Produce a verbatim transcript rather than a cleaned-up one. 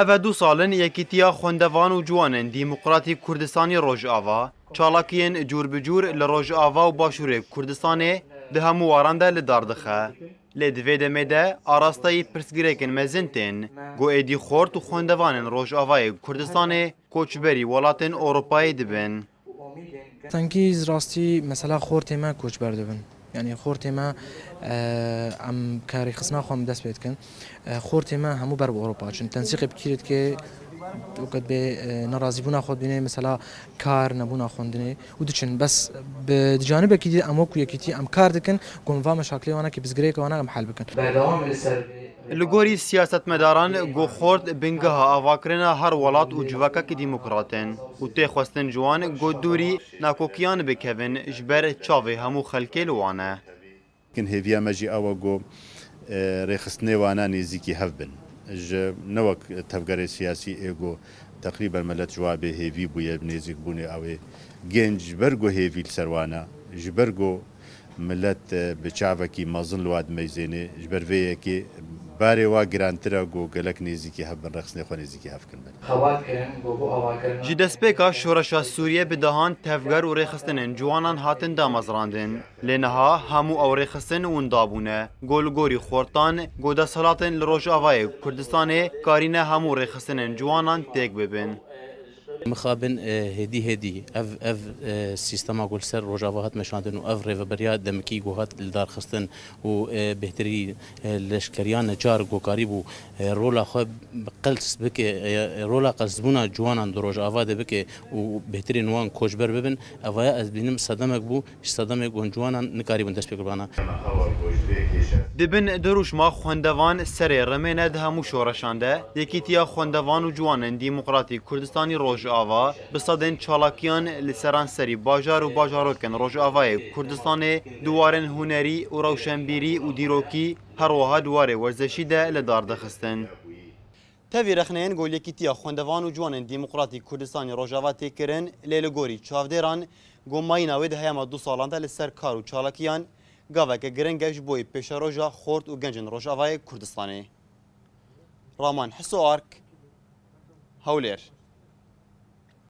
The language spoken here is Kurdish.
Ev e du sal in Yekîtiya Xwendevan û Ciwanên Demokratîk Kurdistanî Rojava çalakiyên cûr bi cûr li Rojava û Başûrê Kurdistanê di hemû waran de li dar dixe. Lê di vê demê de arasteyî pirsgirêkên mezin tên, ku êdî xort û xwendevanên Rojavayê Kurdistanê koçberî welatên Ewropayê dibin. Tenkîz rastî mesela xortê me koçber dibin. Yanî xortê me, e, em karê xisna xwe em dest pê dikin. E, xortê me hemû ber bi Ewropa çin. Tensîqê bi kî re dike, wekî bê, e, nerazîbûna xwe dibîne, mesela kar nebûna xwendinê û diçin. Bes bi, di canibekî dî em wekû yekîtî em kar dikin, ku em va meşakilê wana ki pirsgirêka wana em hel bikin. Berdewam li ser vê Li gorî siyasetmedaran, ku xort bingeha avakirina her welat û civakekî demokrat in û tê xwestin ji wan ku dûrî nakokiyan bikevin, ji ber çavê hemû xelkê li wan e. Kin hêviya me jî ew e ku, e, rêxistinê wana nêzîkî hev bin. Ji ne wek tevgerê siyasî ê ku teqrîben milet ji wa bê hêvî bûye, bi nêzîkbûnê ew ê. Gênc ji ber ku hêvî li ser wan e, ji ber ku milet, e, bi çavekî mezin li wa dimeyzêne, ji ber vê yekê barê wa girantir e ku gelek nêzîkî hev bin, rêxistinê xwe nêzîkî hev kin bin. Xebat kirin ku bo avakirin. Ji destpêka şoreşa Sûriye bi dehan tevger û rêxistinên ciwanan hatin damezrandin. Lê niha hemû ew rêxistin winda bûne. Ku li gorî xortan, ku desthilatên li Rojavayê Kurdistanê karîne hemû rêxistinên ciwanan têk bibin. Mixabin, e, hêdî hêdî ev, ev, e, sîstema ku li ser Rojava hat meşandin û ev rêveberiya demikî ku hat li dar xistin û, e, bêhtirî, e, leşkeriya neçar ku karîbû, e, rola xwe qels bike, e, rola qelsbûna ciwanan di Rojava de bike û bêhtirî wan koçber bibin, evaya ez dibînim sedemek bû. Ji sedemê ku hûn ciwanan nikarîbûn dest pê kiribana. Di bin dirûşma xwendevan serê remêne di hemû şoreşan de, Yekîtiya Xwendevan û Ciwanên Demokratîk Kurdistanî Rojava bi sedên çalakiyan li seranserî bajar û bajarokên Rojavayê Kurdistanê di warên hunerî û rewşenbîrî û dîrokî, her wiha di warê werzeşî de li dar dixistin. Tevî rexneyên ku Yekîtiya Xwendevan û Ciwanên Demokratîk Kurdistanî Rojava tê kirin, lê li gorî çavdêran, ku mayîna wê di heyama du salan de li ser kar û çalakiyan gaveke giring e ji bo yê pêşeroja xort û gencên Rojavayê Kurdistanê. Raman Hiso Ark, Hewlêr.